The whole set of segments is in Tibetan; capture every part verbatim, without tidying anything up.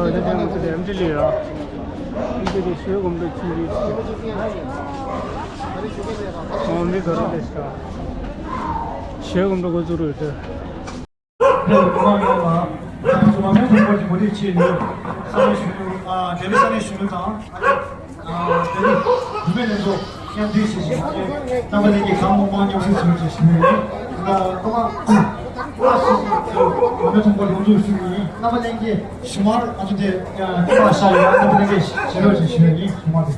ད་ལྟ་ང་ཚོ་ལ་ཨེམ་ཊི་ལི་ཡོད། ཨེམ་ཊི་ལི་ཞོལ་གོམ་ཏོ་ཆིན་རི་ཆི། ཨོ་མི་ག་ར་ལས་ཤ། ཞོལ་གོམ་ཏོ་འགོ་ཚུགས་རོགས་ད། ལས་མང་ཡོད་ལ། ང་ཚོ་མ་མོན་གྲོང་པ་གི་མུ་ཏིག་ཆེད་ནས་ས་གནས་གཞོན་ནུ། ཨ་ལྡི་ལི་ས་གནས་གཞོན་ནུ་དང་། ཨ་ལྡི་ལི་བུད་མེད་ལྷན་ཚོགས་མཉམ་འདུས་བྱས་ཤིང་། རྣམ་པ་ལྷན་རྒྱས་གང་མང་མང་མཉམ་ཞུགས་ཟུར་གྱིས་ཞུ་ཡིན། ད་ལྟ་མ་མ་ཞིག་མ་མོན་གྲོང་པ་ལུང་འཛུགས་ཞུ་ཡིན། རྣམ་པ་ལྷན་རྒྱས་ཞུ་མར་ང་ཚོ་དེ་ཀྱི་མ་ཤ་ཡོད། རྣམ་པ་ལྷན་རྒྱས་ཞུ་རོགས་ཞུ་ཞུ་ཡིན། ཞུ་མར་དེ།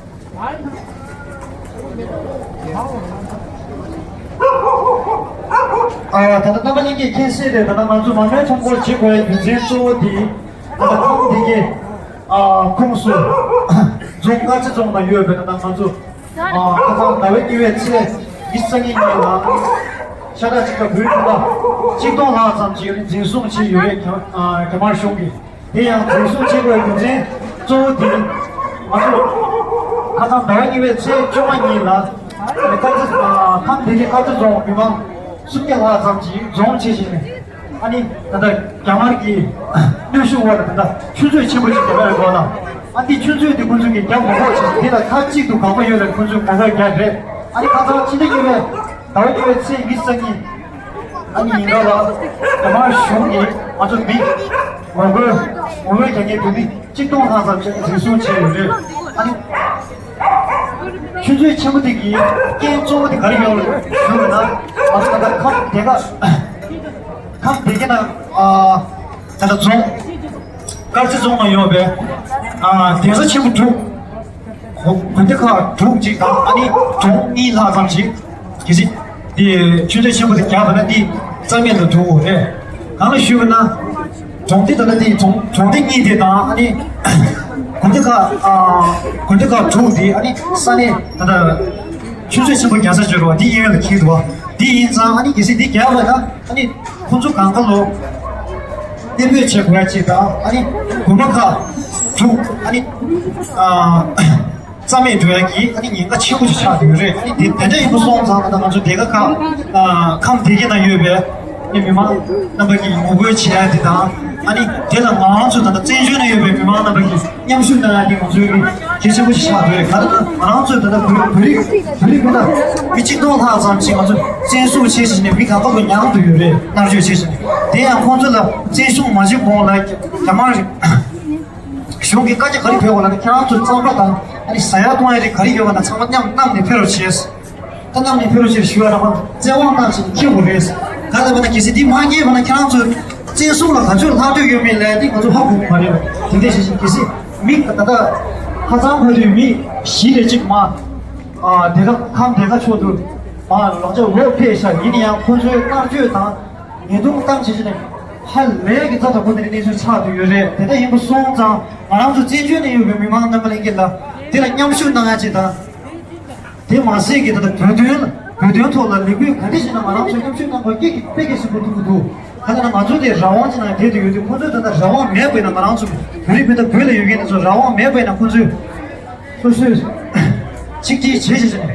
ཨ་ད་ལྟ་རྣམ་པ་གཉིས་ཀྱིས་མཁྱེན་གསལ་རེད། ད་ལྟ་ང་ཚོ་མ་མོན་ཚོང་སྐོར་བྱེད་དགོས་ཡ་རྒྱུ་མཚན་གཙོ་བོ་དེ། ད་ལྟ་ཁམས་དེ་གའི་ཨ་ཁོངས་སུ་རྫོང་དཀར་རྩེ་རྫོང་ནང་ཡོད་པའི། ད་ལྟ་ང་ཚོ་ཨ་ཁ་སང་ཟླ་བའི་གཉིས་པའི་ཚེས་ཉི་ཤུ་རྩ་གཉིས་ཉིན་ལ་ཤ་ཁྲག་གཅིག་པ་བོད་རིགས་སྤུན་ཟླ་གཅིག་སྟོང་ལྷག་ཙམ་ཞིག་འཛིན་བཟུང་བྱས་ཡོད་རེད། རྒྱ་རྒྱ་དམར་གཞུང་གིས། དེ་ཡང་འཛིན་བཟུང་བྱེད་དགོས་རྒྱུ་མཚན་གཙོ་བོ་དེ་ནི། ང་ཚོ་ཁ་སང་ཟླ་བ་གཉིས་པའི་ཚེས་བཅོ་ལྔ་ཉིན་ལ་དཀར་རྩེ་ཨ་ཁམས་དེ་གའི་དཀར་རྩེ་རྫོང་མི་མང་སུམ་བརྒྱ་ལྷག་ཙམ་ཞིག་འཛོམས་བྱས་ཤིང་ནས། ཨ་ནི་ད་ལྟ་རྒྱ་དམར་གྱི་གནོན་ཤུགས་འོག་ལ་ད་ལྟ་ཆུ་མཛོད་ཆེན་པོ་ཞིག་རྒྱབ་ཡོད་སྐོར་ལ། ཨ་འདི་ཆུ་མཛོད་འདི་ཁོང་ཚོས་ཀྱིས་རྒྱབ་མ་དགོས་ཅིག་འདི་ལ་མཐའ་གཅིག་ཏུ་དགག་པ་ཡོད་ལ་ཁོང་ཚོས་དགག་པ་རྒྱག་རེད། ཨ་ནི་ཁ་སང་ཕྱི་ཟླ་གཉིས་པའི་ཟླ་བ་བཅུ་པའི་ཚེས་ཉི་ཤུ་རྩ་གཉིས། ཨ་ནི་ཉིན་གང་ལ་རྒྱ་དམར་གཞུང་གིས་ང་ཚོ་མི་ངོ་རྒོལ་ངོ་རྒོལ་རྒྱག་མཁན་བོད་མི་གཅིག་སྟོང་ལྷག་ཙམ་ཞིག་འཛིན་བཟུང་བྱས་ཡོད་རེད། ཨ་ནི་ཆུ་མཛོད་ཆེན་པོ་དེ་གི་རྐྱེན་གཙོ་བོ་དེ་ག་རེ་ཡོད་ལ་ཞུ་བ་ན། ང་ཚོ་ད་ལྟ་ཁམས་སྡེ་ཁག་ཁམས་སྡེ་དགེ་ནང་ཨ་ད་ལྟ་རྫོང་དཀར་རྩེ་རྫོང་ནང་ཡོད་པའི་ཨ་གདན་ས་ཆེན་པོ་དྲུག་དགོན་སྡེ་ཁག་དྲུག་ཅིག་དང་། ཨ་ནི་གྲོང་གཉིས་ལྷག་ཙམ་ཞིག་གལ་སྲིད་དེ་ཆུ་མཛོད་ཆེན་པོ་དེ་རྒྱག་པ་ན་དེ་རྩ་མེད་ལ་འགྲོ་དགོས་རེད། གང་ལ་ཞུས་པ་ན། གྲོང་སྡེ་ད་ལྟ་དེ་གྲོང་གྲོང་སྡེ་གཉིས་དེ་དང་། ཨ་ནི་དགོན་སྡེ་ཁག་ཨ་དགོན་སྡེ་ཁག་དྲུག་དེ། ཨ་ནི་ས་གནས་ད་ལྟ་ཆུ་མཛོད་ཆེན་པོ་རྒྱག་ས་བརྗོད་རོགས་འདི་གཡས་གཡོན་ལ་འཁེལ་འདུག་བ། འདི་ཡིན་ཙང་། ཨ་ནི་གལ་སྲིད་འདི་རྒྱག་པ་ན། ཨ་ནི་ཁོང་ཚོ་གང་ག་ལོ་གཏན་འབེབས་བྱེད་དགོས་ཡ་ཅིག་དང་། ཨ་ནི་དགོན་པ་ཁག་དྲུག་ཨ་ནི་ཨ་རྩ་མེད་འགྲོ་ཡ་གི་ཨ་ནི་ཉེན་ཁ་ཆེན་པོ་ཞིག་ཆགས་བསྡད་ཡོད་རེད། ཨ་ནི་དེ་དེ་འདྲ་ཡིན་པ་སོང་ཙང་། ད་ང་ཚོ་སྡེ་ཁག་ཁག་ཨ་ཁམས་སྡེ་དགེ་ནང་ཡོད་པའི་ཨ་ནི་མི་མང་རྣམ་པ་གིས་ངོ་རྒོལ་བྱེད་ཡ་དེ་དང་། ཨ་ནི་དེ་ལ་ང་རང་ཚོ་ད་ལྟ་བཙན་བྱོལ་ནང་ཡོད་པའི་མི་མང་རྣམ་པ་གིས་མཉམ་ཞུགས་གནང་ཡ་དེ་ང་ཚོའི་གལ་ཆེན་པོ་ཞིག་ཆགས་བསྡད་ཡོད་རེད། ག་རེ་ན་ང་རང་ཚོའི་ད་ལྟ་བོད་བོད་རིགས་བོད་རིགས་སྤུན་ཟླ་མི་གཅིག་སྟོང་ལྷག་ཙམ་ཞིག་ང་ཚོ་བཙན་བཟུང་བྱས་ཕྱིན་ནས་མི་གང་ག་ལོ་ཉར་དུ་ཡོད་རེད། མནར་གཅོད་བྱས་ཕྱིན་ནས། དེ་ཡང་ཁོང་ཚོ་ལ་བཙན་བཟུང་མ་བྱེད་གོང་ལ་རྒྱ་དམར་གཞུང་གིས་བཀའ་རྒྱ་ག་རེ་ཕེབས་པ་ལ་ནི། ཁྱེད་རང་ཚོ་རྩམ་པ་དང་ཨ་ནི་ཟ་ཡ་བཏུང་ཡ་རིགས་ག་རེ་ཡོད་པ་ན་ཚང་མ་མཉམ་བསྣམས་ནས་ཕེབས་རོགས་བྱས། ད་བསྣམས་ནས་ཕེབས་རོགས་བྱས་ཞུ་བ་རང་བཙན་དབང་བཏང་ཞིང་འཁྱེར་དགོས་རེད། ག་ལ་བ་ན་གལ་སྲིད་འདི་མ་འཁྱེར་བ་ན་ཁྱེད་རང་ཚོ་བཙན་བཟུང་ལ་ག་ཚོད་ལྷག་འདོད་ཡོད་མེད་ལས་འདི་ང་ཚོ་ཧ་གོ་གི་མ་རེད། དེ་འདྲ་བྱས་ཤིང་། གལ་སྲིད་མི་ད་ལྟ་ཁ་ཚང་ཕ་ཡུལ་མི་བཞི་ལས་གཅིག་མ་ཨ་སྡེ་ཁག་ཁམས་སྡེ་ཁག་ཕྱོགས་སུ་མ་ལོག་ཆ་འོག་ཕེབས་ཤག་ཡིན་ཡང་ཁོ་ཚོའི་མནར་གཅོད་དང་ཉེས་རྡུང་བཏང་བྱས་ནས་ཧ་ལས་ཀྱི་རྩ་དང་པོ་དེ་གནས་ཚུལ་ཆགས་བསྡད་ཡོད་རེད། དེ་འདྲ་ཡིན་པ་སོང་ཙང་ང་རང་ཚོ་བཙན་བྱོལ་ནས་ཡོད་པའི་མི་མང་རྣམ་པ་ལྷན་རྒྱས་ལ་དེ་ལ་མཉམ་ཞུགས་གནང་ཡ་ཅིག་དང་། དེ་མ་ཟད་ཀྱི་ད་ལྟ་བོད་དོན་ལ་བོད་དོན་ཐོག་ལ་ལས་འགུལ་ག་འདྲ་ཞིག་ན་ང་རང་ཚོས་མཉམ་ཞུགས་གནང་དགོས་སྐད་ཀྱི་དཔེ་སྐད་ཞིག་གོ་ཐུབ་ཀྱི་འདུག་ག་ལ་ན་ང་ཚོ་དེ་རང་དབང་ཅིག་ནང་བསྡད་དུ་ཡོད་དུས། ཁོ་ཚོས་ད་ལྟ་རང་དབང་མེད་པ་ཡིན་ན། ང་རང་ཚོ་བོད་རིགས་བོད་ད་བོད་ལ་ཡོད་མཁན་དེ་ཚོ་རང་དབང་མེད་པ་ཡིན་ན། ཁོ་ཚོས་སོ་སོས་ཆིག་སྒྲིལ་བྱེད་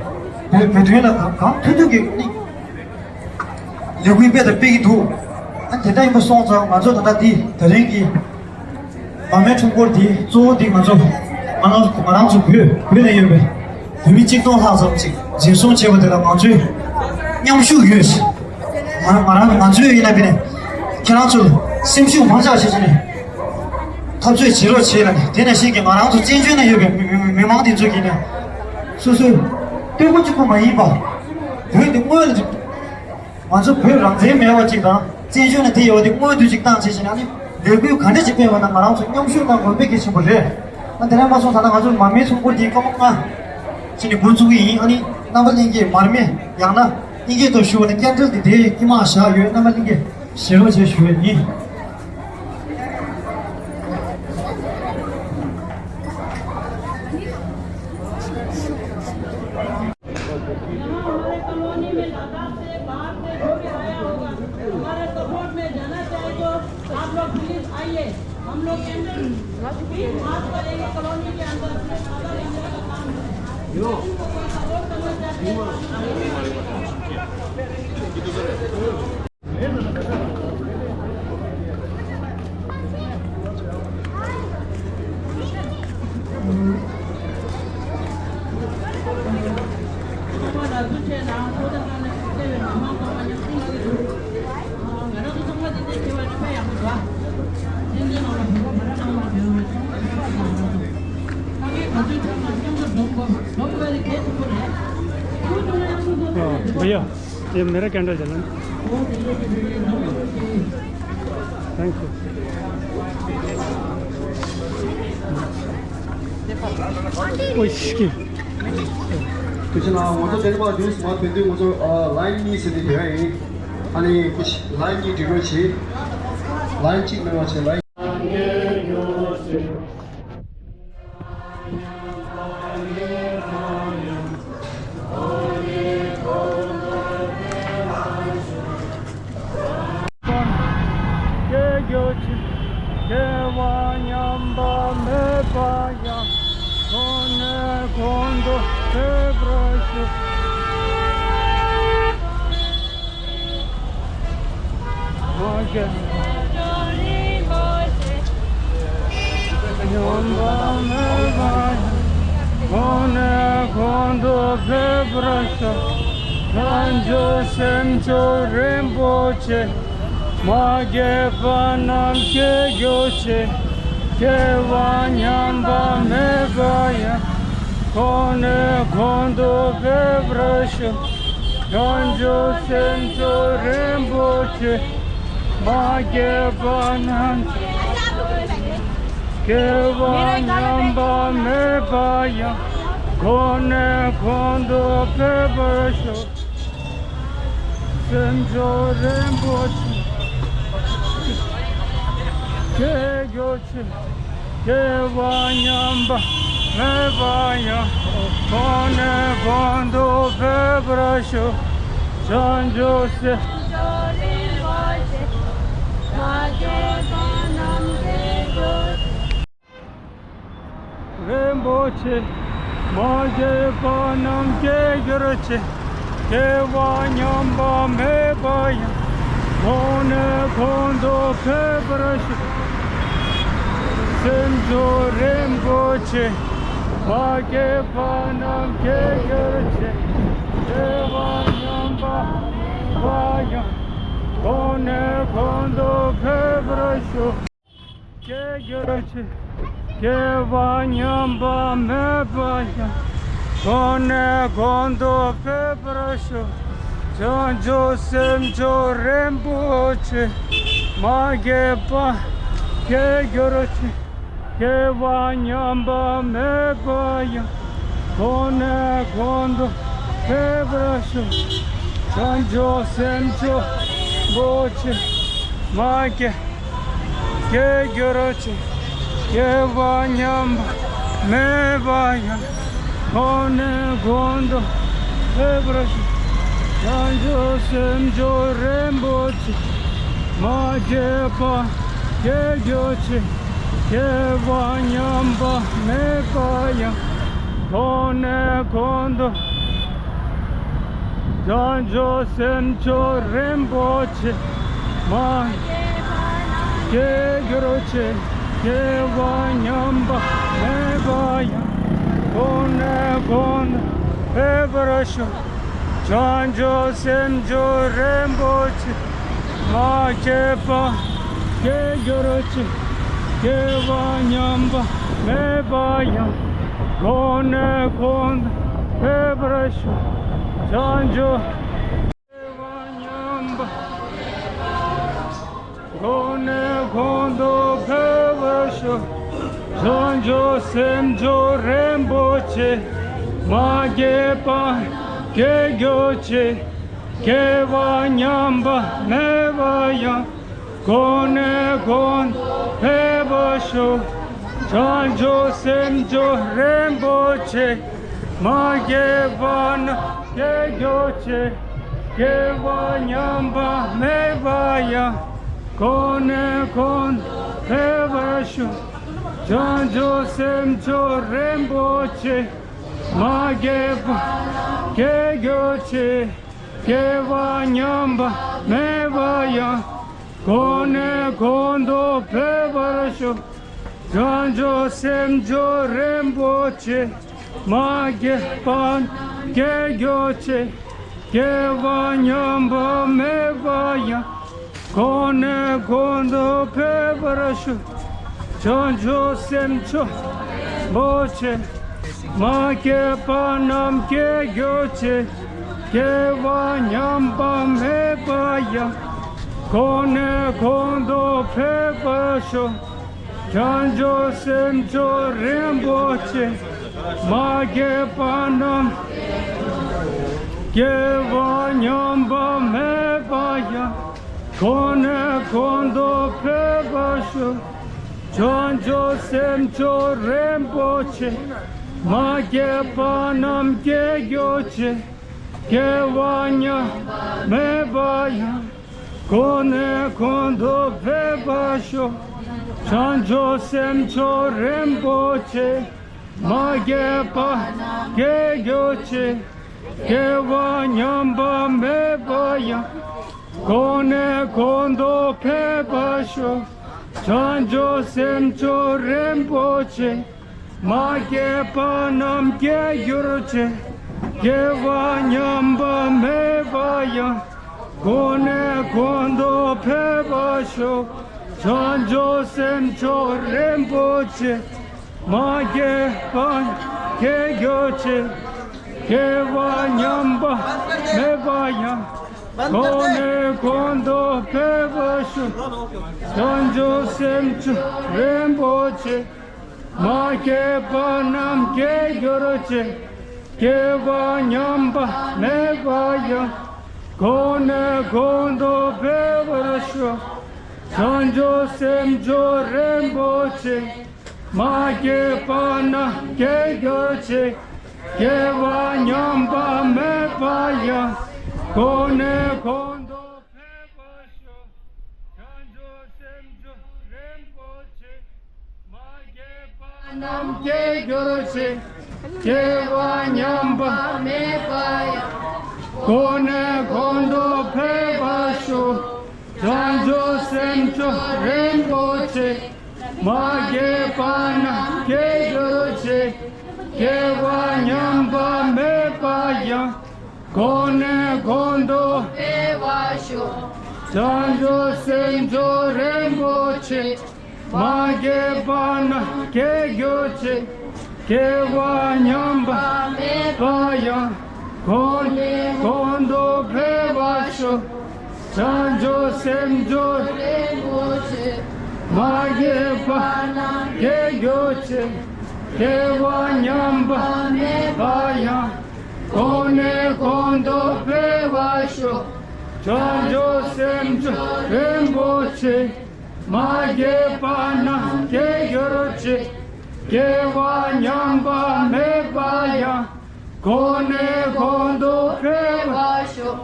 བྱེད་བྱེད་ནས་བོད་བོད་དོན་ལ་གང་གང་ཐུབ་ཐུབ་ཀྱི་ནི་ལས་འགུལ་སྤེལ་དང་སྤེལ་གྱི་འདུག་ཨ་དེ་འདྲ་ཡིན་པ་སོང་ཙང་ང་ཚོ་ད་ལྟ་འདི་ད་རིང་གི་མ་མོན་ཁྲོམ་སྐོར་འདི་གཙོ་བོ་འདི་ང་ཚོ་ང་རང་ང་རང་ཚོ་བོད་བོད་ནས་ཡོད་པའི་བོད་མི་གཅིག་སྟོང་ལྷག་ཙམ་ཅིག་འཛིན་བཟུང་བྱས་པ་དེ་ལ་ང་ཚོས་མཉམ་ཞུགས་ཡོད། ང་ང་རང་ང་ཚོས་ཡིན་ན་པི་ནས་ཁྱེད་རང་ཚོ་སེམས་ཤུགས་མང་ཙམ་བྱེད་བྱེད་ནས་འཐབ་རྩོད་བྱེད་རོགས་བྱེད་ལ་ནས། དེ་ནང་བཞིན་གྱི་ང་རང་ཚོ་བཙན་བྱོལ་ནང་ཡོད་པའི་མི་མི་མི་མང་དེ་ཚོ་གིས་ནས་སོ་སོའི་སྟོན་པ་གཅིག་པུ་མ་ཡིན་པ་བོད་འདི་སྔོན་ལ་ང་ཚོ་བོད་རང་བཙན་མེད་པ་ཅིག་དང་། བཙན་བྱོལ་ནས་དེ་ཡོད་དེ་སྔོན་དུ་ཅིག་བཏང་བྱས་ཤིང་། ཨ་ནི་ལས་འགུལ་ག་འདྲ་ཅིག་སྤེལ་བ་ན་ང་རང་ཚོ་མཉམ་ཞུགས་གནང་དགོས་དཔེ་གལ་ཆེན་པོ་རེད། ཨ་དེ་རིང་མ་སོང་ད་ལྟ་ང་ཚོ་མ་མོན་ཚོང་སྐོར་འདི་སྐར་མ་ལྔ་ཅིག་ནས་འགོ་བཙུགས་ཀྱི་ཡིན། ཨ་ནི་རྣམ་པ་ལྷན་རྒྱས་མར་མེ་ཡང་ན་ཨིན་སྐད་ཐོག་ཞུ་བ་ན་ཀེན་ཌལ་འདི་དེའི་དཀྱིལ་མར་བཞག་ཡོད། རྣམ་པ་ལྷན་རྒྱས་བཞེས་རོགས་བྱེད་ཞུ་ཡས་ཡིན། यहाँ हमारे कॉलोनी में लद्दाख से, बाहर से जो भी आया होगा, हमारे सपोर्ट में जाना चाहे तो आप लोग प्लीज आइए। हम लोग कैंडल बीस मार्च को लेंगे कॉलोनी के अंदर अपने फादर इंडिया का काम है। इनको कोई सपोर्ट करना चाहते हैं तो आप लोग आइए। Yeah, ये मेरा कैंडल जला। Thank you. ओए, शिकी। དེ་བཞིན་ང་ཚོ་དེ་རིང་ཇུ་ལི་ཡུ་སི་མར་འབུལ་དུས་ང་ཚོ་ལའིན་གཉིས་ཟེར་ཏེ་འབུལ་ཡ་ཡིན། ཨ་ནི་ལའིན་གཉིས་སྒྲིག་དགོས་བྱེད། ལའིན་གཅིག་མེད་པ་བྱེད། ལའིན། སྐྱེ་རྒྱུ་ཆེ། སྐྱེ་བ་ཉམས་པ་མེད་པ་ཡང་། གོང་ནས་གོང་དུ་འཕེལ་བར་ཤོག། མ་སྐྱེས་ཉམས་པ་མེད་པ་ཡང་། གོང་ནས་གོང་དུ་འཕེལ་བར་ཤོག། བྱང་ཆུབ་སེམས་མཆོག་རིན་པོ་ཆེ། མ་སྐྱེས་པ་རྣམས་སྐྱེ་གྱུར་ཅིག། སྐྱེ་བ་ཉམས་པ་མེད་པ་ཡང་། གོང་ནས་གོང་དུ་འཕེལ་བར་ཤོག། བྱང་ཆུབ་སེམས་མཆོག་རིན་པོ་ཆེ། མ་སྐྱེས་པ་རྣམས་སྐྱེ་བ་ཉམས་པ་མེད་པ་ཡང་། གོང་ནས་གོང་དུ་འཕེལ་བར་ཤོག། སེམས་མཆོག་རིན་པོ་ཆེ། སྐྱེ་གྱུར་ཅིག། སྐྱེ་བ་ཉམས་པ་མེད་པ་ཡང་། གོང་ནས་གོང་དུ་འཕེལ་བར་ཤོག། བྱང་ཆུབ་སེམས། རིན་པོ་ཆེ། མ་སྐྱེས་པ་རྣམས་སྐྱེ་གྱུར་ཅིག། སྐྱེ་བ་ཉམས་པ་མེད་པ་ཡང་། གོང་ནས་གོང་དུ་འཕེལ་བར་ཤོག། སེམས་མཆོག་རིན་པོ་ཆེ། མ་སྐྱེས་པ་རྣམས་སྐྱེ་གྱུར་ཅིག། སྐྱེ་བ་ཉམས་པ་མེད་པ་ཡང་། གོང་ནས་གོང་དུ་འཕེལ་བར་ཤོག། སྐྱེ་གྱུར་ཅིག། སྐྱེ་བ་ཉམས་པ་མེད་པ་ཡང་། གོང་ནས་གོང་དུ་འཕེལ་བར་ཤོག། བྱང་ཆུབ་སེམས་མཆོག་རིན་པོ་ཆེ། མ་སྐྱེས་པ་སྐྱེ་གྱུར་ཅིག། སྐྱེ་བ་ཉམས་པ་མེད་པ་ཡང་། གོང་ནས་གོང་དུ་འཕེལ་བར་ཤོག། བྱང་ཆུབ་སེམས་མཆོག་རིན་པོ་ཆེ། མ་སྐྱེས། སྐྱེ་གྱུར་ཅིག། སྐྱེ་བ་ཉམས་པ་མེད་པ་ཡང་། གོང་ནས་གོང་དུ་འཕེལ་བར་ཤོག། བྱང་ཆུབ་སེམས་མཆོག་རིན་པོ་ཆེ། མ་སྐྱེས་པ་སྐྱེ་གྱུར་ཅིག། སྐྱེ་བ་ཉམས་པ་མེད་པ་ཡང་། གོང་ནས་གོང་དུ། བྱང་ཆུབ་སེམས་མཆོག་རིན་པོ་ཆེ། མ་སྐྱེས་གྱུར་ཅིག། སྐྱེ་བ་ཉམས་པ་མེད་པ་ཡང་། གོང་ནས་གོང་དུ་འཕེལ་བར་ཤོག། བྱང་ཆུབ་སེམས་མཆོག་རིན་པོ་ཆེ། མ་སྐྱེས་པ་སྐྱེ་གྱུར་ཅིག། སྐྱེ་བ་ཉམས་པ་མེད་པ་ཡང་། གོང་ནས་གོང་དུ་འཕེལ་བར་ཤོག། བྱང་ཆུབ། སྐྱེ་བ་ཉམས་པ། གོང་ནས་གོང་དུ་འཕེལ་བར་ཤོག། བྱང་ཆུབ་སེམས་མཆོག་རིན་པོ་ཆེ། མ་སྐྱེས་པ་སྐྱེ་གྱུར་ཅིག། སྐྱེ་བ་ཉམས་པ་མེད་པ་ཡང་། གོང་ནས་གོང་དུ་འཕེལ་བར་ཤོག། བྱང་ཆུབ་སེམས་མཆོག་རིན་པོ་ཆེ། མ་སྐྱེས་པ་རྣམས་སྐྱེ་གྱུར་ཅིག། སྐྱེ་བ་ཉམས་པ་མེད་པ་ཡང་། གོང་ནས་གོང་དུ་འཕེལ་བར་ཤོག། བྱང་ཆུབ་སེམས་མཆོག་རིན་པོ་ཆེ། མ་སྐྱེས་པ་སྐྱེ་གྱུར་ཅིག། སྐྱེ་བ་ཉམས་པ་མེད་པ་ཡང་། གོང་ནས་གོང་དུ་འཕེལ་བར་ཤོག། བྱང་ཆུབ་སེམས་མཆོག་རིན་པོ་ཆེ། མ་སྐྱེས་པ་སྐྱེ་གྱུར་ཅིག། སྐྱེ་བ་ཉམས་པ་མེད་པ་ཡང་། གོང་ནས་གོང་དུ་འཕེལ་བར་ཤོག། བྱང་ཆུབ་སེམས་མཆོག་རིན་པོ་ཆེ། མ་སྐྱེས་པ་རྣམས་སྐྱེ་གྱུར་ཅིག། སྐྱེ་བ་ཉམས་པ་མེད་པ་ཡང་། གོང་ནས་གོང་དུ་འཕེལ་བར་ཤོག་བྱང་ཆུབ་སེམས་མཆོག་རིན་པོ་ཆེ། མ་སྐྱེས་པ་རྣམས། སྐྱེ་བ་ཉམས་པ་མེད་པ་ཡང་། གོང་ནས་གོང་དུ་འཕེལ་བར་ཤོག་བྱང་ཆུབ་སེམས་མཆོག་རིན་པོ་ཆེ། མ་སྐྱེས་པ་རྣམས་སྐྱེ་གྱུར་ཅིག་སྐྱེ་བ་ཉམས་པ་མེད་པ་ཡང་། གོང་ནས་གོང་དུ་འཕེལ་བར་ཤོག་བྱང་ཆུབ་སེམས་མཆོག་རིན་པོ་ཆེ། མ་སྐྱེས་པ་སྐྱེ་གྱུར་ཅིག་སྐྱེ་བ་ཉམས་པ་མེད་པ་ཡང་། གོང་ནས་གོང་དུ་འཕེལ་བར་ཤོག་བྱང་ཆུབ་སེམས་མཆོག་རིན་པོ་ཆེ། མ་སྐྱེས་པ་རྣམས་སྐྱེ་གྱུར་ཅིག་སྐྱེ་བ་ཉམས་པ་མེད་པ་ཡང་། གོང་ནས་གོང་དུ་འཕེལ་བར་ཤོག་བྱང་ཆུབ་སེམས་མཆོག་རིན་པོ་ཆེ། མ་སྐྱེས་པ་སྐྱེ་གྱུར་ཅིག་སྐྱེ་བ་ཉམས་པ་མེད་པ་ཡང་། གོང་ནས་གོང་དུ་འཕེལ་བར་ཤོག་བྱང་ཆུབ་སེམས་མཆོག་རིན་པོ་ཆེ། མ་སྐྱེས་པ་རྣམས་སྐྱེ་གྱུར་ཅིག་སྐྱེ་བ་ཉམས་པ་མེད་པ་ཡང་། གོང་ནས་གོང་དུ་འཕེལ་བར་ཤོག་བྱང་ཆུབ་སེམས་མཆོག་རིན་པོ་ཆེ། མ་སྐྱེས་པ་རྣམས་སྐྱེ་གྱུར་ཅིག་སྐྱེ་བ་ཉམས་པ་མེད་པ་ཡང་། གོང་ནས་གོང་དུ་འཕེལ་བར་ཤོག་བྱང་ཆུབ་སེམས་མཆོག་རིན་པོ་ཆེ། མ་སྐྱེས་པ་རྣམས་སྐྱེ་གྱུར་ཅིག་སྐྱེ་བ་ཉམས་པ་མེད་པ་ཡང་། གོང་ནས་གོང་དུ་འཕེལ་བར་ཤོག་བྱང་ཆུབ་སེམས་མཆོག་རིན་པོ་ཆེ། མ་སྐྱེས་པ་རྣམས་སྐྱེ་གྱུར་ཅིག་སྐྱེ་བ་ཉམས་པ་མེད་པ་ཡང་། གོང་ནས་གོང་དུ་འཕེལ་བར་ཤོག་བྱང་ཆུབ་སེམས་མཆོག་རིན་པོ་ཆེ། མ་སྐྱེས་པ་རྣམས་སྐྱེ་གྱུར་ཅིག་སྐྱེ་བ་ཉམས་པ་མེད་པ་ཡང་། གོང་ནས་གོང་དུ་འཕེལ་བར་ཤོག་བྱང་ཆུབ་སེམས་མཆོག་རིན་པོ་ཆེ། མ་སྐྱེས་པ་རྣམས་སྐྱེ་གྱུར་ཅིག་སྐྱེ་བ་ཉམས་པ་མེད་པ་ཡང་། གོང་ནས་གོང་དུ་འཕེལ་བར་ཤོག་བྱང་ཆུབ་སེམས་མཆོག་རིན་པོ་ཆེ། མ་སྐྱེས་པ་རྣམས་སྐྱེ་གྱུར་ཅིག་སྐྱེ་བ་ཉམས་པ་མེད་པ་ཡང་། གོང་ནས་གོང་དུ་འཕེལ་བར་ཤོག་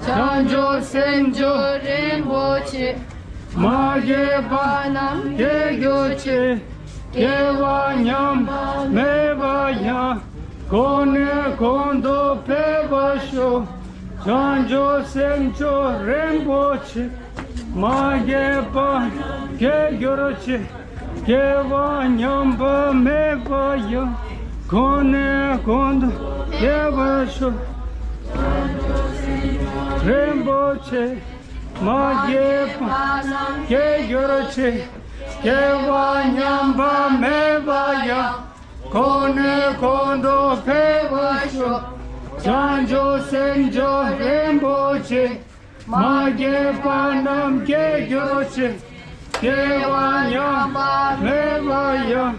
བྱང་ཆུབ་སེམས་མཆོག་རིན་པོ་ཆེ། མ་སྐྱེས་པ་རྣམས་སྐྱེ་གྱུར་ཅིག་སྐྱེ་བ་ཉམས་པ་མེད་པ་ཡང་། གོང་ནས་གོང་དུ་འཕེལ་བར་ཤོག་བྱང་ཆུབ་སེམས་མཆོག་རིན་པོ་ཆེ། མ་སྐྱེས་པ་སྐྱེ་གྱུར་ཅིག་སྐྱེ་བ་ཉམས་པ་མེད་པ་ཡང་། གོང་ནས་གོང་དུ་འཕེལ་བར་ཤོག་རིན་པོ་ཆེ། མ་སྐྱེས་པ་སྐྱེ་གྱུར་ཅིག་སྐྱེ་བ་ཉམས་པ་མེད་པ་ཡང་། གོང་ནས་གོང་དུ་འཕེལ་བར་ཤོག་བྱང་ཆུབ་སེམས་མཆོག་རིན་པོ་ཆེ། མ་སྐྱེས་པ་རྣམས་སྐྱེ་གྱུར་ཅིག་སྐྱེ་བ་ཉམས་པ་མེད་པ་ཡང་།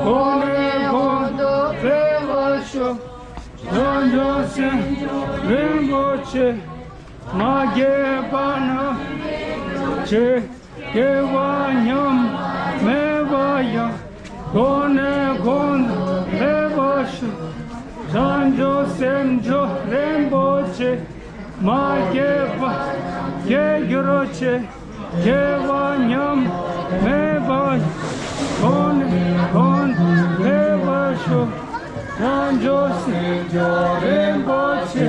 གོང་ནས་གོང་དུ་འཕེལ་བར་ཤོག་བྱང་ཆུབ་སེམས་མཆོག་རིན་པོ་ཆེ། མ་སྐྱེས་པ་རྣམས་སྐྱེ་གྱུར་ཅིག་སྐྱེ་བ་ཉམས་པ་མེད་པ་ཡང་། གོང་ནས་གོང་དུ་འཕེལ་བར་ཤོག་བྱང་ཆུབ་སེམས་མཆོག་རིན་པོ་ཆེ། མ་སྐྱེས་པ་སྐྱེ་གྱུར་ཅིག་སྐྱེ་བ་ཉམས་པ་མེད་པ་ཡང་། གོང་ནས་གོང་དུ་འཕེལ་བར་ཤོག་བྱང་ཆུབ་སེམས་མཆོག་རིན་པོ་ཆེ།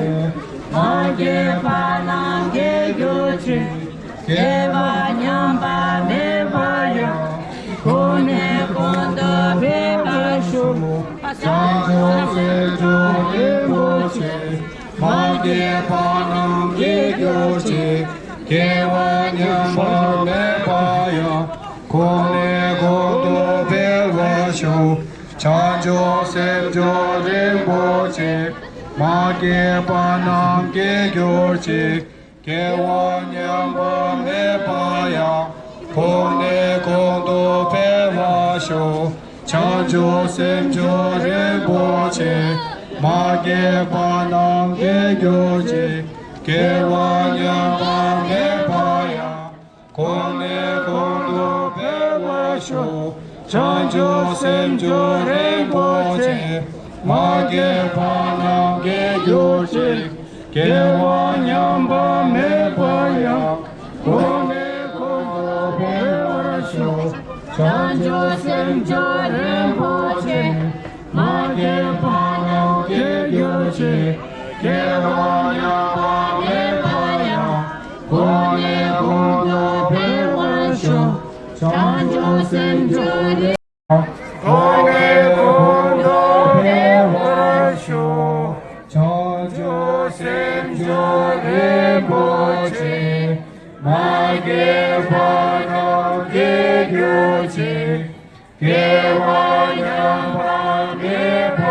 མ་སྐྱེས་པ་རྣམས་སྐྱེ་གྱུར་ཅིག་སྐྱེ་བ་ཉམས་པ་མེད་པ་ཡང་། གོང་ནས་གོང་དུ་འཕེལ་བར་ཤོག་བྱང་ཆུབ་སེམས་མཆོག་རིན་པོ་ཆེ། མ་སྐྱེས་པ་རྣམས་སྐྱེ་གྱུར་ཅིག་སྐྱེ་བ་ཉམས་པ་མེད་པ་ཡང་། གོང་ནས་གོང་དུ་འཕེལ་བར་ཤོག་བྱང་ཆུབ་སེམས་མཆོག་རིན་པོ་ཆེ། མ་སྐྱེས་པ་རྣམས་སྐྱེ་གྱུར་ཅིག་སྐྱེ་བ་ཉམས་པ་མེད་པ་ཡང་། གོང་ནས་གོང་དུ་འཕེལ་བར་ཤོག་བྱང་ཆུབ་སེམས་མཆོག་རིན་པོ་ཆེ། མ་སྐྱེས་པ་རྣམས་སྐྱེ་གྱུར་ཅིག་སྐྱེ་བ་ཉམས་པ་མེད་པ་ཡང་། གོང་ནས་གོང་དུ་འཕེལ་བར་ཤོག་བྱང་ཆུབ་སེམས་མཆོག་རིན་པོ་ཆེ། མ་སྐྱེས་པ་རྣམས་སྐྱེ་གྱུར་ཅིག་སྐྱེ་བ་ཉམས་པ་མེད་པ་ཡང་། གོང་ནས་གོང་དུ་འཕེལ་བར་ཤོག་བྱང་ཆུབ་སེམས་མཆོག་རིན་པོ་ཆེ། མ་སྐྱེས་པ་རྣམས་སྐྱེ་གྱུར་ཅིག་སྐྱེ་བ་ཉམས་པ་མེད་པ་ཡང་། གོང་ནས་གོང་དུ་འཕེལ་བར་ཤོག་བྱང་ཆུབ་སེམས་མཆོག་རིན། གོང་ནས་གོང་དུ་འཕེལ་བར་ཤོག་བྱང་ཆུབ་སེམས་མཆོག་རིན་པོ་ཆེ། མ་སྐྱེས་པ་རྣམས་སྐྱེ་གྱུར་ཅིག་སྐྱེ་བ་ཉམས་པ་མེད་པ་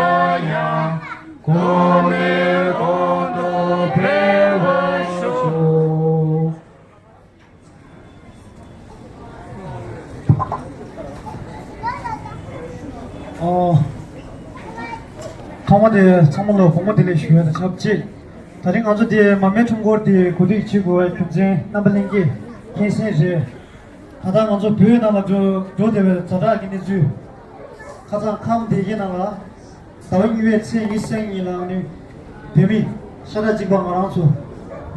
ཡང་། གོང་ནས་གོང་དུ་འཕེལ་བར་ཤོག་ཨོ། ཐོག་མ་དེ་ཚང་མ་ལ་དགོང་མོ་བདེ་ལེགས་ཞུ་ཡ་དང་ཆབས་ཅིག་ད་རིང་ང་ཚོ་དེ་མ་མའི་ཁྲོམ་སྐོར་དེ་གོ་སྒྲིག་བྱེད་དགོས་པའི་རྒྱུ་མཚན་རྣམ་པ་ལྷན་རྒྱས་མཁྱེན་གསལ་རེད། ད་ལྟ་ང་ཚོ་བོད་ནང་ལ་འགྲོ་འགྲོ་བསྡད་པའི་ཛ་དྲག་གི་གནས་ཚུལ། ཁ་སང་ཁམས་སྡེ་དགེ་ནང་ལ་ཟླ་བ་གཉིས་པའི་ཚེས་ཉི་ཤུ་རྩ་གཉིས་ལ་ནི་བོད་མི་ཤ་ཁྲག་གཅིག་པ་ང་རང་ཚོ་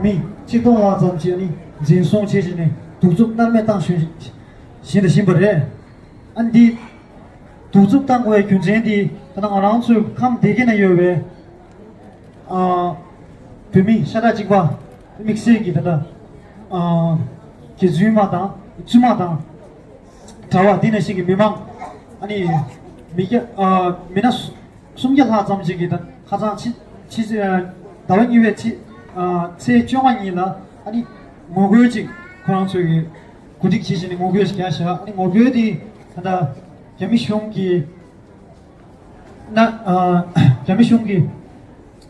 མི་ཆིག་སྟོང་ལྷག་ཙམ་ཞིག་ནི་འཛིན་བཟུང་བྱས་བྱས་ནས་གདུག་རྩུབ་མནར་མེད་བཏང་བཞིན་བཞིན་དུ་བཞིན་པ་རེད། ཨ་ནི་འདི་གདུག་རྩུབ་བཏང་དགོས་པའི་རྒྱུ་མཚན་འདི་ད་ལྟ་ང་རང་ཚོའི་ཁམས་སྡེ་དགེ་ན་ཡོད་པའི་ཨ་བོད་མི་ཤ་ཁྲག་གཅིག་པ་དམིགས་བསལ་གྱི་ད་ལྟ་ཨ་དགེ་བཙུན་མ་དང་བཙུན་མ་དང་གྲྭ་བ་འདི་ནང་བཞིན་གྱི་མི་མང་ཨ་ནི་མི་སྐྱ་ཨ་མི་སྣ་སུམ་བརྒྱ་ལྷག་ཙམ་ཞིག་གིས་ད་ཁ་སང་ཕྱི་ཕྱི་ཨ་ཟླ་བ་གཉིས་པའི་ཕྱི་ཨ་ཚེས་བཅོ་ལྔ་ཉིན་ལ་ཨ་ནི་ངོ་རྒོལ་ཅིག་ཁོ་རང་ཚོས་ཀྱི་གོ་སྒྲིག་བྱེད་བཞིན་ནས་ངོ་རྒོལ་ཞིག་རྒྱག་བཞག་ཨ་ནི་ངོ་རྒོལ་དེ་ད་ལྟ་རྒྱ་མི་གཞུང་གིས་ན་ཨ་རྒྱ་མི་གཞུང་གིས་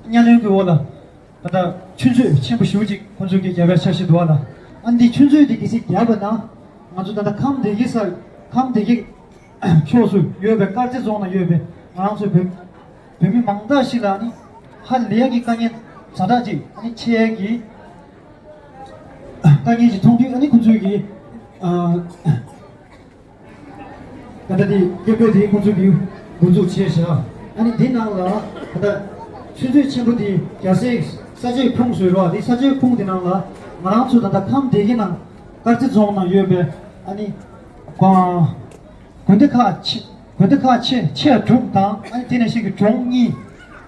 གཉའ་གནོན་གྱི་འོག་ལ་ད་ལྟ་ཆུ་མཛོད་ཆེན་པོ་ཞེ་པོ་ཅིག་ཁོ་ཚོས་ཀྱིས་བརྒྱབ་པའི་འཆར་གཞི་འདུག་བ་ལ། ཨ་ནི་ཆུ་མཛོད་དེ་གལ་སྲིད་བརྒྱབ་པ་ན་ང་ཚོ་ད་ལྟ་ཁམས་སྡེ་དགེ་ས་ཁམས་སྡེ་དགེ་ཕྱོགས་སུ་ཡོད་པའི་དཀར་མཛེས་རྫོང་ནང་ཡོད་པའི་ང་རང་ཚོའི་བོད་བོད་མི་མང་དག་ཞིག་ལ་ནི་ཧ་ལས་ཀྱི་དཀའ་ངལ་ཛ་དྲག་ཅིག་ཨ་ནི་ཆེ་གི་དཀའ་ངལ་ཅིག་མཐོང་དུས་ཨ་ནི་ཁོ་ཚོས་ཀྱིས་ཨ། ད་ལྟ་དེ་སྐད་འབོད་དེ་ཁོང་ཚོ་གིས་འགོ་འཛུགས་བྱས་བཞག་ཨ་ནི་འདི་ནང་ལ་ད་ལྟ་ཆུ་མཛོད་ཆེན་པོ་དེ་རྒྱལ་སའི་ས་ཆའི་ཁུངས་བཟོས་རོགས་དེ་ས་ཆའི་ཁུངས་དེ་ནང་ལ་ང་རང་ཚོ་ད་ལྟ་ཁམས་སྡེ་དགེ་ནང་དཀར་མཛེས་རྫོང་ནང་ཡོད་པའི་ཨ་ནི་དགོན་དགོན་སྡེ་ཁག་ཆེ་དགོན་སྡེ་ཁག་ཆེ་ཆེ་དྲུག་དང་ཨ་ནི་དེ་ནང་བཞིན་གྱི་གྲོང་གཉིས་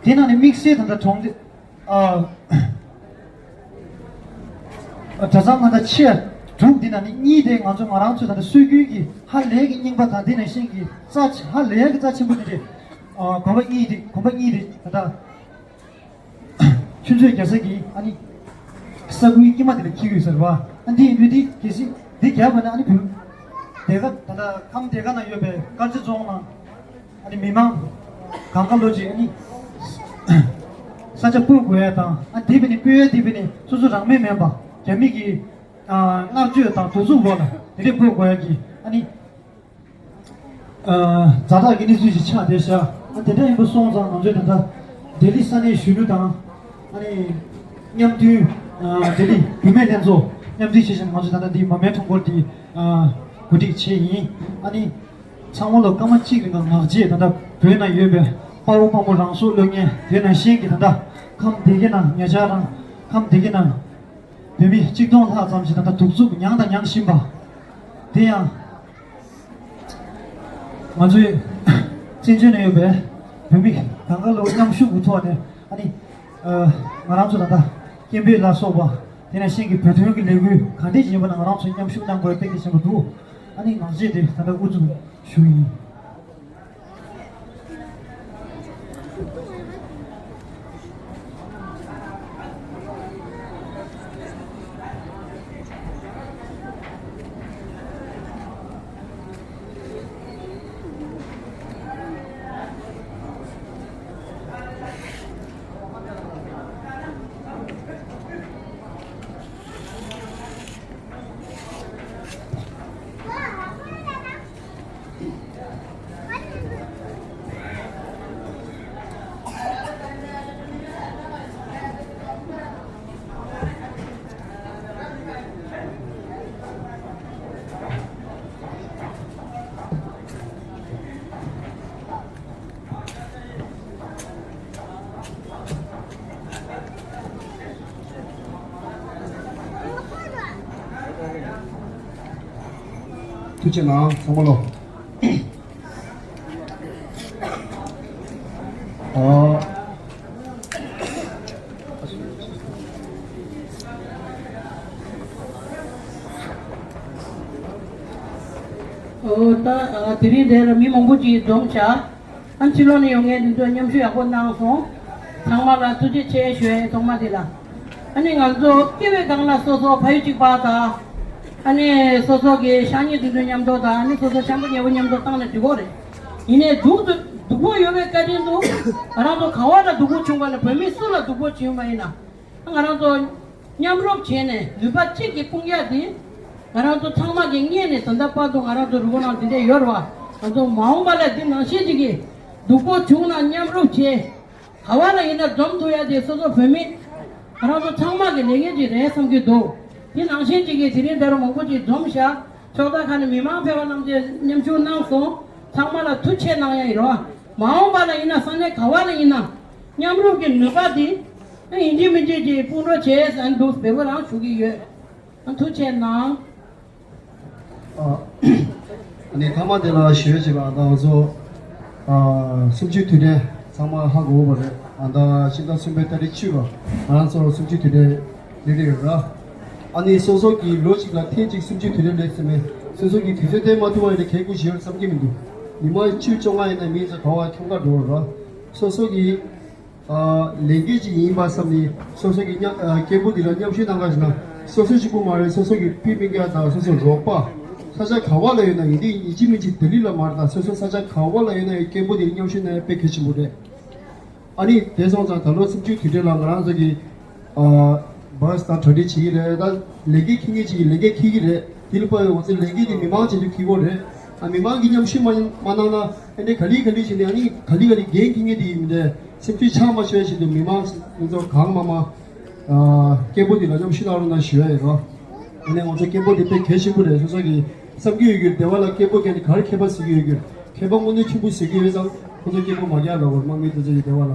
དེ་ནང་ནས་དམིགས་བསལ་ད་ལྟ་གྲོང་སྡེ། ཨ། གྲྭ་ཚང་ང་ད་ཆེ་དྲུག་འདི་ན་ནི་གཉིས་དེ་ང་ཚོ་ང་རང་ཚོ་ད་ལྟ་སྲོལ་རྒྱུན་གྱི་ཧ་ལས་ཀྱི་རྙིང་པ་དང་འདི་ནང་བཞིན་གྱི་རྩ་ཆེ་ཧ་ལས་ཀྱི་རྩ་ཆེན་པོ་འདི་རེད། ཨ། དགོན་པ་གཉིས་དེ་དགོན་པ་གཉིས་དེ་ད་ལྟ་ཆུ་མཛོད་རྒྱལ་ས་གི་ཨ་ནི་ས་ཁུལ་དཀྱིལ་མ་དེ་ལ་འཁེལ་ཡོད་ཟེར་བ། ཨ་འདི་ཡིན་དུས་འདི་གལ་སྲིད་འདི་རྒྱབ་པ་ན་ཨ་ནི་བུ་དེ་ག་ད་ལྟ་ཁམས་དེ་ག་ན་ཡོད་པའི་དཀར་མཛེས་རྫོང་ནང་། ཨ་ནི་མི་མང་གང་ག་ལོ་ཅིག་ཨ་ནི་ས་ཆ་སྤོ་དགོས་ཡ་དང་ཨ་དེ་བས་ནི་སྤོ་ཡ་དེ་བས་ནི་སོ་སོ་རང་མོས་མེད་པ་རྒྱ་མི་གི་ཨ་མནར་གཅོད་དང་གདུག་རྩུབ་འོག་ལ་དེ་འདྲས་སྤོ་དགོས་ཡ་གི་ཨ་ནི་ཨ་ཛ་དྲག་གི་གནས་ཚུལ་ཞིག་ཆགས་བསྡད་ཤག་ཨ་དེ་འདྲ་ཡིན་པ་སོང་ཙང་ང་ཚོས་ད་ལྟ་ལྡི་ལི་ས་གནས་གཞོན་ནུ་དང་ཨ་ནི་མཉམ་མཐུན་ཨ་ལྡི་ལི་བུད་མེད་ལྷན་ཚོགས་མཉམ་མཐུན་བྱས་ཤིང་ང་ཚོས་ད་ལྟ་འདི་མ་མའི་ཁྲོམ་སྐོར་འདི་ཨ་གོ་སྒྲིག་བྱས་ཡིན་ཨ་ནི། ཚང་མ་ལ་སྐར་མ་གཅིག་རིང་ལ་ངག་བཅད་ད་ལྟ་བོད་ནང་ཡོད་པའི་དཔའ་བོ་དཔའ་མོ་རང་སྲོག་བློས་ངན་དེ་ནང་བཞིན་གྱི་ད་ལྟ་ཁམས་སྡེ་དགེ་ནང་ཉེ་ཆར་རང་ཁམས་སྡེ་དགེ་ནང་བོད་མི་གཅིག་སྟོང་ལྷག་ཙམ་ཞིག་ད་ལྟ་གདུག་རྩུབ་མྱངས་དང་མྱང་བཞིན་པ། དེ་ཡང་ང་ཚོའི་བཙན་བྱོལ་ནང་ཡོད་པའི་བོད་མི་གང་ག་ལོ་མཉམ་ཞུགས་ཀྱི་ཐོག་ནས་ཨ་ནི་ང་རང་ཚོ་ད་ལྟ་སྐད་འབོད་ལ་སོགས་པ་དེ་ནང་བཞིན་གྱི་བོད་དོན་གྱི་ལས་འགུལ་ག་འདྲས་ཡིན་པ་ན་ང་རང་ཚོ་མཉམ་ཞུགས་གནང་དགོས་པའི་གལ་ཆེན་པོ་འདུག་ཨ་ནི་ངག་བཅད་དེ་ད་ལྟ་དབུ་འཛུགས་ཞུ་ཡིན། ཐུགས་རྗེ་གནང་ཚང་མ་ལོ། ཨ། ཨོ་ད་ཨ་དེ་རིང་འདིར་མི་མང་པོ་ཅིག་འཛོམས་བྱ། ཨ་ཕྱི་ལོགས་ནས་ཡོང་མཁན་དེ་ཚོས་མཉམ་ཞུགས་ཡག་པོ་གནང་སོང་། ཚང་མ་ལ་ཐུགས་རྗེ་ཆེ་ཞུ་ཡ་ཡིན་ཚང་མ་དེ་ལ། ཨ་ནི་ང་ཚོ་སྐྱེ་བའི་སྒང་ལ་སོ་སོ་ཕ་ཡུལ་གཅིག་པ་དང་། ཨ་ནི་སོ་སོ་གི་ཤ་ཉེ་དེ་ཚོ་མཉམ་དུ་དང་ཨ་ནི་སོ་སོ་འཆམ་པོ་ཉེ་པོ་མཉམ་དུ་བཏང་ན་འགྲིག་གོ་རེད། ཡིན་ནའི་སྡུག་ཏུ་སྡུག་པོ་ཡོད་པའི་བཀའ་དྲིན་དུ་ང་རང་ཚོ་ག་བ་ལ་སྡུག་པོ་བྱུང་བ་ལ་བོད་མི་སུ་ལ་སྡུག་པོ་བྱུང་བ་ཡིན་ན། ང་རང་ཚོ་མཉམ་རུབ་བྱས་ནས་ནུས་པ་གཅིག་གིས་སྤུངས་ཡ་དེ། ང་རང་ཚོ་ཚང་མ་གི་སྔས་ནས་ད་ལྟ་བར་དུ་ང་རང་ཚོ་རུ་གོ་ནང་འདི་འདྲས་ཡོད་རེད་བ། ང་ཚོ་མ་འོངས་པ་ལ་འདི་ནང་བཞིན་ཅིག་གི་སྡུག་པོ་བྱུང་ན་མཉམ་རུབ་བྱས། ག་བ་ལ་ཡིན་ན་འཛོམས་ཐུབ་ཡ་དེ་སོ་སོ་བོད་མི་ང་རང་ཚོ་ཚང་མ་གི་ལས་འགན་ཅིག་རེད་བསམ་གྱི་འདུག་དེ་ནང་བཞིན་ཅིག་གི་དེ་རིང་འདིར་མང་པོ་ཅིག་འཛོམས་ཤག་ཕྱོགས་མཐའ་ཁག་ནས་མི་མང་ཕལ་བ་རྣམས་ཀྱིས་མཉམ་ཞུགས་གནང་སོང་། ཚང་མ་ལ་ཐུགས་རྗེ་གནང་ཡ་ཡིན་རོགས། མ་འོངས་པ་ལ་ཡིན་ན་ས་གནས་ག་བ་ལ་ཡིན་ན་མཉམ་རུབ་ཀྱི་ནུས་པ་འདི་ཡིན་གཅིག་མིན་གཅིག་གི་དཔུང་རོགས་བྱས་ཟེར་འདུག་འབོད་སྐུལ་རང་ཞུ་གི་ཡོད། ཐུགས་རྗེ་གནང་། ཨ་ནི་མཐའ་མ་དེ་ལ་ཞུ་ཡ་ཅིག་ལ་ང་ཚོ་ཨ་གསུམ་བཅུའི་དུས་དྲན་ཚང་མ་ཧ་གོ་བ་རེད། ཨ་ད་ཕྱི་ཟླ་གསུམ་པའི་ཏ་རིག་བཅུ་ལ་ང་རང་ཚོ་གསུམ་བཅུའི་དུས་དྲན་སླེབས་ཀྱི་ཡོད་ར། ཨ་ནི་སོ་སོ་གི་ལོ་གཅིག་ལ་ཐེངས་གཅིག་གསུམ་བཅུའི་དུས་དྲན་སླེབས་ཟེར་མེད། སོ་སོ་གི་དུས་ཚོད་འདེམས་མ་ཐུབ་པ་ཡིན་ན་གལ་དགོས་ཞིག་ཡོད་བསམ་གྱི་མི་འདུག་ཉི་མ་བཅུ་བཅོ་ལྔ་ཡིན་ན་མི་ཚོ་ག་བ་ཁྱོང་ག་འགྲོ་ར། སོ་སོ་གི་ཨ་ལས་འགན་ཅིག་ཡིན་པ་བསམ་ནས་སོ་སོ་གི་མཉམ་ཨ་སྐད་འབོད་འདི་ལ་མཉམ་ཞུགས་གནང་ག་ཞེ་ན། སོ་སོ་གཅིག་པུ་མ་རེད། སོ་སོ་གི་སྤུན་སྤུན་ཀྱག་དང་སོ་སོ་རོགས་པ་ས་ཆ་ག་བ་ལ་ཡོད་ན་ཡིན་དེ་ཡིན་གཅིག་མིན་གཅིག་ལྡི་ལི་ལ་མ་རེད་ད། སོ་སོ་ས་ཆ་ག་བ་ལ་ཡོད་ན་ཡང་སྐད་འབོད་འདི་ལ་མཉམ་ཞུགས་གནང་ཡ་དཔེ་གལ་ཆེན་པོ་རེད། ཨ་ནི་དེ་སོང་ཙང་ད་ལོ་གསུམ་བཅུའི་དུས་དྲན་ལ་ང་རང་ཚོ་གི་ཨ་བཱས་དང་གྲ་སྒྲིག་བྱེད་ཀྱི་རེད། ད་ལས་འགན་འཁྱེར་མཁན་ཅིག་གིས་ལས་འགན་འཁྱེར་གྱི་རེད། དེ་ལ་དཔག་པའི་ང་ཚོའི་ལས་འགན་དེ་མི་མང་ཆེད་དུ་འཁྱེར་དགོས་རེད། ཨ་མི་མང་གིས་མཉམ་ཞུགས་མ་མ་གནང་ན་ཨ་ནི་ག་ལེ་ག་ལེ་བྱས་ནས་ཨ་ནི་ག་ལེ་ག་ལེ་འགན་འཁྱེར་མཁན་དེ་ཡིན་མི་འདྲ་སེམས་ཤུགས་ཆག་མ་ཆོད་ཆེད་དུ་མི་མང་ང་ཚོ་གང་མང་མང་ཨ་སྐད་འབོད་དེ་ལ་མཉམ་ཞུགས་གནང་རོགས་གནང་ཞུ་ཡ་ཡིན་རོ། ཨ་ནི་ང་ཚོ་སྐད་འབོད་དེ་དཔེ་གལ་ཆེན་པོ་རེད། སོ་སོ་གིས་བསམ་གྱི་ཡོད་རྒྱུ་སྡེ་བ་ལ་སྐད་འབོད་མཁན་དེ་ག་རེ་མཁས་པ་བཟོ་གི་ཡོད་རྒྱུ་མཁས་པ་དངོས་གནས་ཆེན་པོ་བཟོ་གི་ཡོད་ཙང་ཁོ་ཚོ་སྐད་འབོད་མ་རྒྱག་རོགས་དམག་མི་དེ་ཚོ་ཡི་སྡེ་བ་ལ།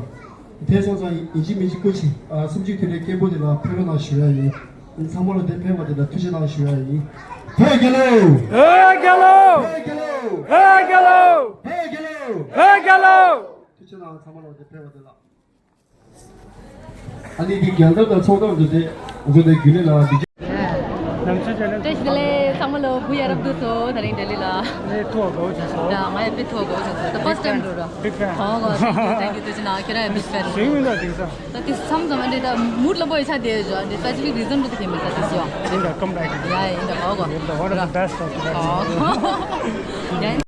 དེ་སོང་ཙང་ཡིན་གཅིག་མིན་གཅིག་སྐུ་མཁྱེན། ཨ་གསུམ་བཅུའི་དུས་དྲན་སྐད་འབོད་དེ་ལ་ཕེབས་རོགས་གནང་ཞུ་ཡ་ཡིན། ཚང་མ་ལ་དེ་ཕེབས་པ་དེ་ལ་ཐུགས་རྗེ་གནང་ཞུ་ཡ་ཡིན། བོད་རྒྱལ་ལོ། བོད་རྒྱལ་ལོ། བོད་རྒྱལ་ལོ། བོད་རྒྱལ་ལོ། བོད་རྒྱལ་ལོ། ཐུགས་རྗེ་གནང་། ཚང་མ་ལ་དེ་ཕེབས་པ་དེ་ལ། ཨ་ནི་འདི་རྒྱལ་དར་དང་ཚོགས་དར་འདི་དེ་ང་ཚོ་དེ་རྒྱུན་ལས་ལ་འདི། བཀྲ་ཤིས་བདེ་ལེགས་ཚང་མ་ལོ། བུ་ཡ་རབ་ཏུ་སོ་ད་རིང་ལྡི་ལི་ལ། ངས་ཐུག་དགའ་བོ་བྱུང་སོང་། ཡ་ང་ཡི་དཔེ་ཐུག་དགའ་བོ་བྱུང་སོང་། The first time འགྲོ་ར། Big fan. ཨོ་གོ་thank you thank you ཐུགས་རྗེ་གནང་། ཁྱེད་རང་ཡང་big fan། ཟིང་མི་འདུག་དེང་སང་། ད་དེ་མཚམས་མཚམས་འདི་ད་mood ལ་པོ་ཡི་ཆ་དེ་ཞོ་འདི་specific reason འདུག་ད་ཁྱེད་མི་ད་དེ་ཞོ། ཡིན་ད་come back. ཡ་ཡིན་ད་ཨོ་གོ། You're the one of the best of the best. ཨོ་གོ། ཡ་ཡིན།